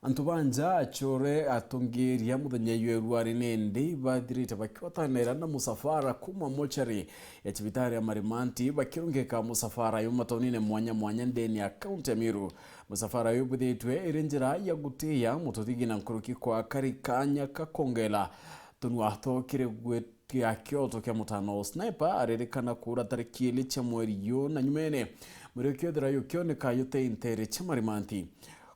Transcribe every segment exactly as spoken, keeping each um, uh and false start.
Antu ba nja, achore, atongeria muthenya jwa irua rinindi bathirite bakiotanira na musafara kuma mochari ya cibitari ya Marimanti, bakirungika musafara uyu mataunine mwanya mwanya ndene ya kaunti ya Meru. Musafara uyu bwithitwe iri njira ya gutiya mututhigi na nkuruki kwa kari kanya kakongela tunua tokire gwi- kia kioto kia mutano. Sniper aririkana kuura tariki ili cia mweri yu, na nyumene mwiri ukiothira yukioneka yute intere cia Marimanti.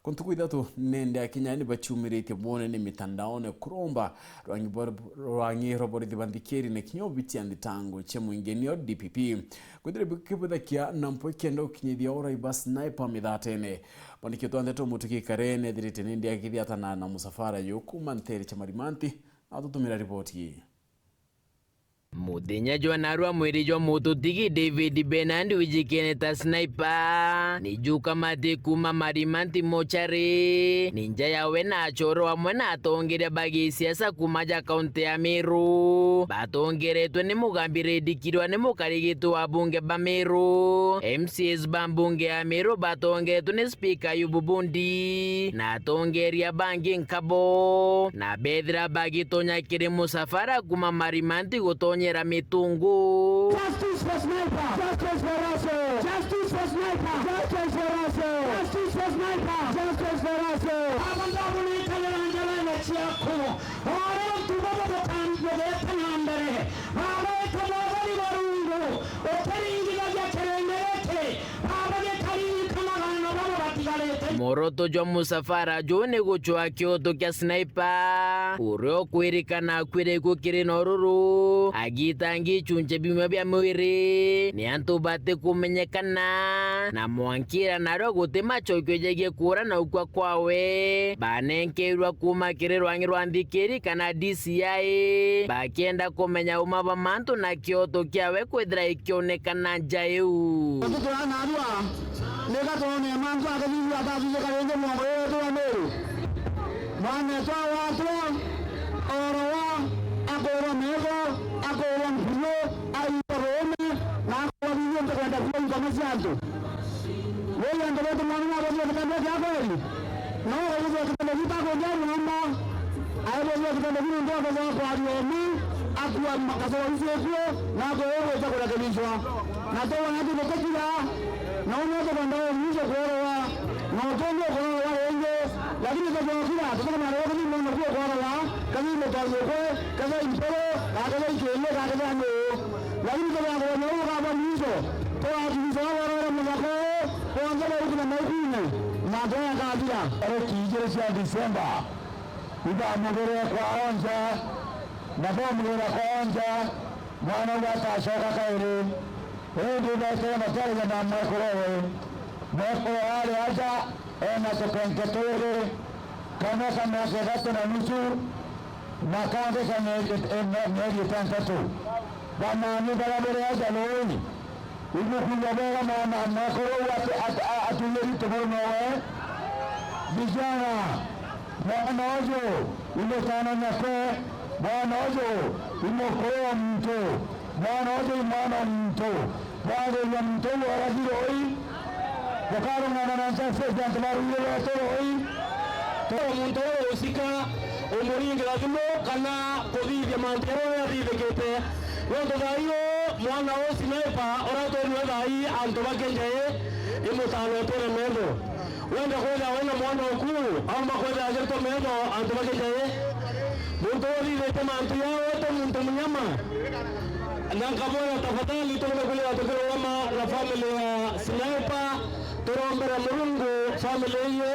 Ku ntuku ithatu nende, akinya ni baciumiritie bwonene mitandaone kuromba rwangi bor-, rwangi rwa borithi banthikiri na kinya obici ya nthitango cia mwingi, nio D P P, kwithira bikibuthakia na mpu ikenda gukinyithia urai ba Sniper mithatene. Mwandiki wetu wa ndeto Mutuki Karen ethirite nende akithiatana na musafara yu kuma ntere cia Marimanti, atutumira riboti ii. Muthenya jwa narua mwiri jwa mututigi David Bernard wijikene ta Sniper, ni jukamate kuma Marimanti mochari, ni nja yawe na achoro amwe na atongeria ba gisiasa kuma ja kaunti ya Meru. Batongeretwe ni Mugambi Reddy Kirwa ni mukarigiti wa bunge ba Meru. M C As ba mbunge ya Meru batongeretwe ni Spika Ayubu Bundi na atongeria bangi nkabo, na bethira bagitonya kiri musafara kuma Marimanti gutonyera Mitungu. Justice for Sniper! Justice for Russell! Justice for Sniper! Justice for Russell! Justice for Sniper! Justice for Russell! Aba ndabunitagera njarene ciaku, o aria ntugo buguka-, bugite na mbere, Baba wetu Mwathani wa Rungu, utiringithagia kirindi giki, Baba gikaririkanaga na baba batigarite. Mworoto jwa musafara juu ni gucwaa kioto kia Sniper, uria ukwirikana akuire gikuu kiri na ururu, agitangi icunci bimwe bia mwiri ni antu batikumenyekana, na mwankira narua guti macokio jegie kuura na ukua kwawe, banenkerwa kuma kiri rwangi rwa nthikiri kana D C I, bakienda kumenya uma bwa mantu na kioto kiawe kwithira ikionekana nja iu. Tuturana narua, nika twone mantu akithithia atathithika ringi mwongo uyu wetu wa Meru. Mwanetu awatua, orowa, akurwa metho, akurwa mpuru, aitwa ruume, na akurwa bibi ntikwenda kuua nkoma cia antu. Wei antu betu mwana nabothua kitendo kia kweli? No ubothua kitendo kiu takundia ruuma. Aibothua kitendo kiu nontu akothagwa kwaria umi, akua makathagwa icio ikuo, na akoe gwita kurekebishwa. Na twona tu tutikira, na uuni tukwenda uthithio kuorowa, na utungi ukurorowa ringi, lakini tukiokira, tutikamara kuthi mwana kuo kuorowa, kathi mutonyi ukwe, kathi mpuru, kana kathi ikindi, kana kathi anuu. Lakini tugakorwa nau ukabwa mwico, tugakinyithia uborore muthaka uu, bonthe bauku na maukuune, mantu aya akathira. Tariki ijiri cia Disemba, ibamugire kwaonja, na bamugire kwaonja, mwana uu atacoka kairi. Indi beekire makiaragia na mwekuru uwe. Mwekuru ari aja ena tukenke twiri, kamwe ka miaka ithatu na nusu, na kangi ka mieri, eh, mie-, mieri itantatu. Banani baria bari aja ruuni, ibukwigua bwega mwana mwekuru uu ati-, ati-, a-, atunyiri tuguru nowe? Vijana, mwana uju i mutana nyakwe, mwana uju i mukuru wa muntu, mwana uju i mwana wa muntu. Bwageria muntu uu orathi ruui, bukarung'ana na nja cia antu baruire betu ruui. To muntu uu usika umuringira thimu kana kuthithia mantu jaria uria athithikite. Nontu thaa ii mwana uu Sniper uria twonire thaa ii antu ba Kenjai i mutana utire metho. Wenda kwithira wina mwana oku, aumba kwithira agitwa metho antu ba Kenjai. Muntu uthithite mantu jao ti muntu munyama. Na nkabwira tafadhali, tuumbe kwithira tukirungama na family ya Sniper, turombere Murungu family iye,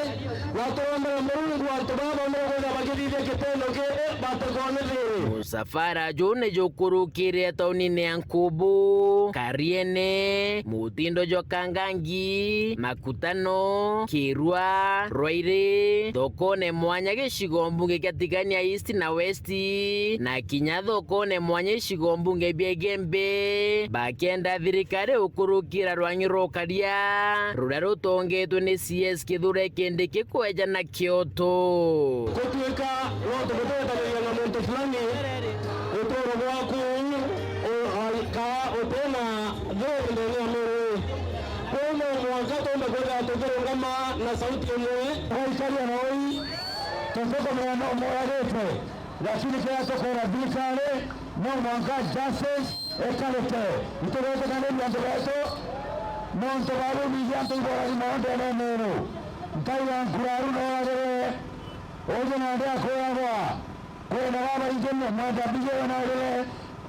na turombere Murungu antu baa baumire kwithira bakithithia kitendo kii batikone thiri. Musafara juu ni jukurukire taunine ya Nkubu, Kariene, Mutindo jwa Kangangi, Makutano, Kirua, Rwairi, thokone mwanya gicigo mbunge kia Tigania East na West, na kinya thokone mwanya icigo mbunge bia Igembe, bakienda thirikari ukurukira rwangi rwa ukaria ruria rutongetwe ni C S Kithure Kindiki kweja na kioto. Gutuika no tugutethaniria na muntu fulani, uturo bwaku u-, a-, ka utina thiri ndene ya Meru. Kwou no mwanka tumbe kwithira tukirungama na sauti imwe. Gaikaria na ui, Tukumenya no muragite, lakini kiria tukwira thirikari, no mwanka justice ikarike. Itugwitikaniriria antu betu, nontu babu bingi antu iboragi mono ndene ya Meru. Nkai wa nkuraru noragirwe, uju nandi akwiragwa. Kwina babaingi mwenda mbiji we norire,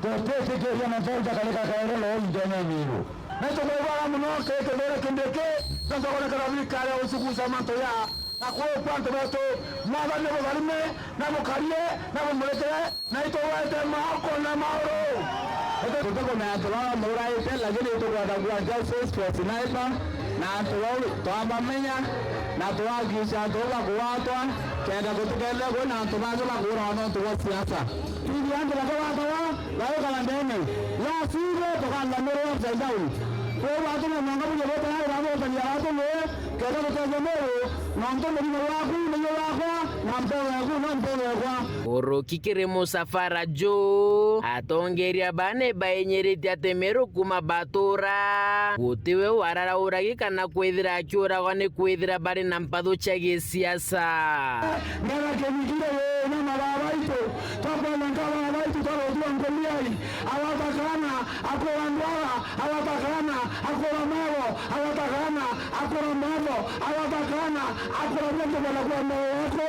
tutitikiria mantu jau jakarika kairi ruu ndene ya Meru. Na itukwibara mono kiri Kithure Kindiki, nontu akonekana thirikari ya gucuguca mantu ja na kuukua antu betu. Mwathani abutharime, na bukarie, na bumurikire, na itugwete maoko na mauru. Tutikumenya antu baba muraite, lakini itukwenda kuwa justice for Sniper, na antu bau twabamenya, na twahakikisha antu bau bakugwatwa, kenda gutikethire kwina antu bangi bakuuragwa nontu bwa siasa. Ithui antu bakugwatagwa, bagukara ndene. La sivyo, tukaangamirwa upside down. Kwou atuma mwanka buje butayari bwa gutania watu mwe, kenda tutethia Meru, nontu murimo jwaku nijo jwakwa, na mpero yaku no mpero yakwa. Uruki kiri musafara ju, atongeria baa ni bainyiritie ati Meru kuma batura, gutiwe wararauragi kana kwithira akiuragwa ni kwithira bari na mpathu cia gisiasa. Ngara kemikire we na mababa baitu, twakwenda nkababa baitu twarotwa nkoliai, abatakana, akura ndwara, abatakana, akura mabo, abatakana, akura mabo, abatakana, akura biontu bana kwa moyo wako,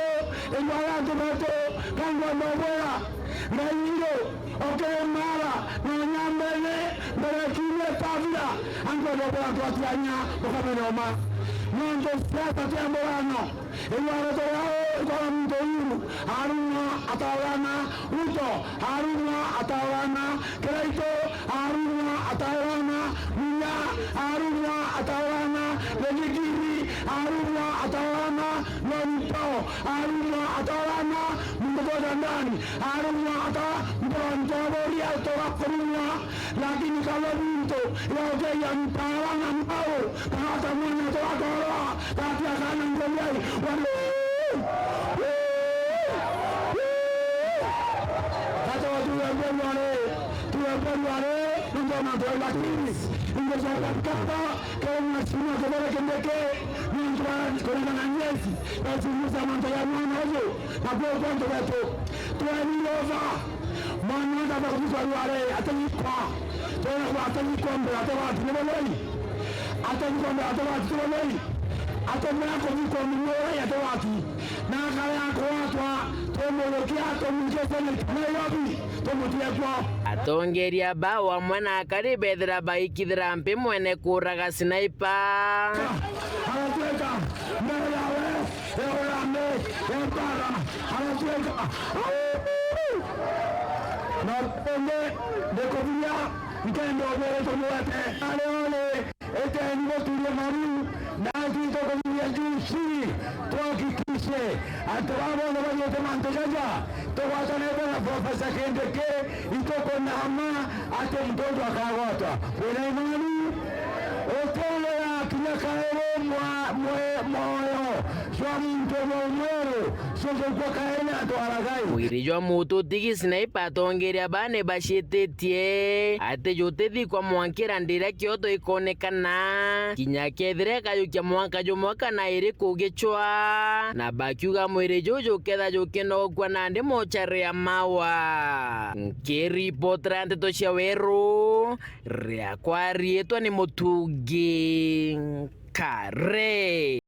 igwa ya antu betu, kangwa mobwera, Ngai iru, okiri mara, na nyambene, mbere kiumia tabira, antu bobwera twatianya, bukamenya uma. Nontu siasa tia mburano, Inyuarete yao ikora muntu Uhuru, arumwa ataurana, Ruto, arumwa ataurana, Kiraitu, arumwa ataurana, Munya, arumwa ataurana, Rengigiri, arumwa ataurana, Norito, arumwa ataurana, muntu bwothe ndani, arumwa ata-, muntu wa ntoboria, toga kurumwa, Lakini kaba muntu yaokeria mtaala na mbao, kagata mwana twatwarwa, gati akana ngoliai, wari. Hata watu wembelwa re, tuwembelwa re, ndio na ndio lakini, ingezoka kata, kwa mheshimiwa Kithure Kindiki, ndio tunakwenda na nyesi, basi msa manto ya mwana huyo, na kwa kwanza wetu, tuwani over. Mwana ata bakubikwa rware, atanyikwa. Twena kwa atanyikwa mbere, ate wati, ni bwoi? Atanyikwa mbere, ate wati, ni bwoi? Ate mwana kubikwa mwana, ate wati. Na akare akwatwa, tumurukia, tumwike Senate Nairobi, tumutie kwao. Atongeria ba wamwe na akari bethira baikithira mpi mwene kuraga Sniper. Agatweka mbere yawe. Ewe ame, embara, aratweka. Na ende, ndikubiria, nkenda ubere tumwete. Ari ore, eteni guturia maru, na twito kubiria juici, tuhakikishe, antu baba bonthe bagiite mantu jaja, tugwatanite na Professor Kindiki, itukunama ati muntu uju akagwatwa. Wina imani? Utuurira kinya kairi mwa-, mwe-, mwoyo jwa muntu umwe mweru, jugukua kairi ni antu aragai. Mwiri jwa mutu tigi Sniper atongeria baa ni bacititie ati jutithikwa mwankira ndiria kioto ikonekana. Kinya kethira ikajukia mwanka jumwe kana iri kugicwa, na bakiuga mwiri juu juketha jukinogokua nandi mochari ya Mawa. Nkiripotera ndeto cia Weru, riakwa riitwa ni Mutungi Nkare.